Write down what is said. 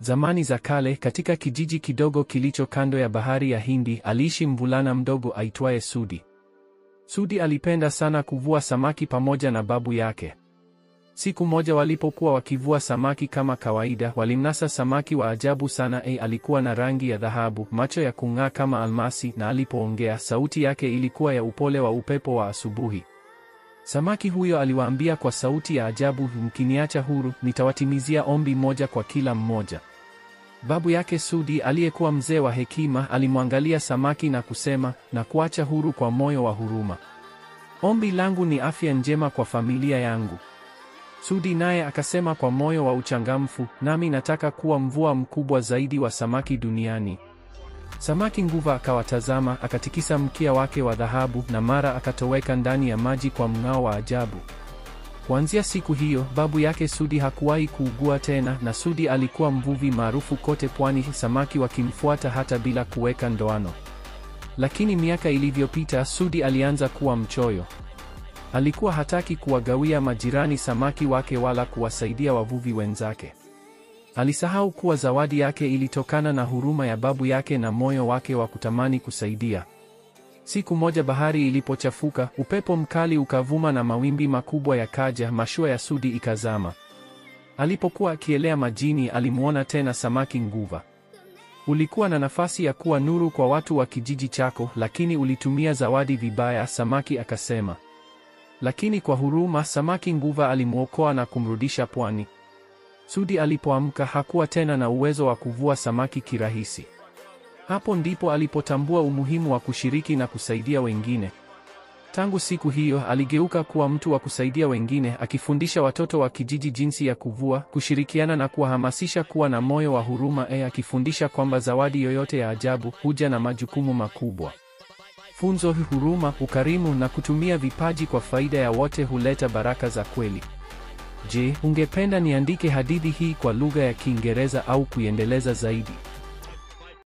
Zamani za kale, katika kijiji kidogo kilicho kando ya bahari ya Hindi, aliishi mvulana mdogo aitwaye Sudi. Sudi alipenda sana kuvua samaki pamoja na babu yake. Siku moja walipokuwa wakivua samaki kama kawaida, walimnasa samaki wa ajabu sana. Alikuwa na rangi ya dhahabu, macho ya kung'aa kama almasi, na alipoongea sauti yake ilikuwa ya upole wa upepo wa asubuhi. Samaki huyo aliwaambia kwa sauti ya ajabu, mkiniacha huru, nitawatimizia ombi moja kwa kila mmoja. Babu yake Sudi, aliyekuwa mzee wa hekima, alimwangalia samaki na kusema, na kuacha huru kwa moyo wa huruma. Ombi langu ni afya njema kwa familia yangu. Sudi naye akasema kwa moyo wa uchangamfu, nami nataka kuwa mvua mkubwa zaidi wa samaki duniani. Samaki nguva akawatazama, akatikisa mkia wake wa dhahabu na mara akatoweka ndani ya maji kwa mng'ao wa ajabu. Kuanzia siku hiyo, babu yake Sudi hakuwahi kuugua tena, na Sudi alikuwa mvuvi maarufu kote pwani, samaki wakimfuata hata bila kuweka ndoano. Lakini miaka ilivyopita, Sudi alianza kuwa mchoyo. Alikuwa hataki kuwagawia majirani samaki wake wala kuwasaidia wavuvi wenzake. Alisahau kuwa zawadi yake ilitokana na huruma ya babu yake na moyo wake wa kutamani kusaidia. Siku moja bahari ilipochafuka, upepo mkali ukavuma na mawimbi makubwa yakaja, mashua ya Sudi ikazama. Alipokuwa akielea majini, alimuona tena samaki nguva. Ulikuwa na nafasi ya kuwa nuru kwa watu wa kijiji chako, lakini ulitumia zawadi vibaya, samaki akasema. Lakini kwa huruma, samaki nguva alimwokoa na kumrudisha pwani. Sudi alipoamka hakuwa tena na uwezo wa kuvua samaki kirahisi. Hapo ndipo alipotambua umuhimu wa kushiriki na kusaidia wengine. Tangu siku hiyo aligeuka kuwa mtu wa kusaidia wengine, akifundisha watoto wa kijiji jinsi ya kuvua, kushirikiana na kuwahamasisha kuwa na moyo wa huruma, akifundisha kwamba zawadi yoyote ya ajabu huja na majukumu makubwa. Funzo: huruma, ukarimu na kutumia vipaji kwa faida ya wote huleta baraka za kweli. Je, ungependa niandike hadithi hii kwa lugha ya Kiingereza au kuiendeleza zaidi?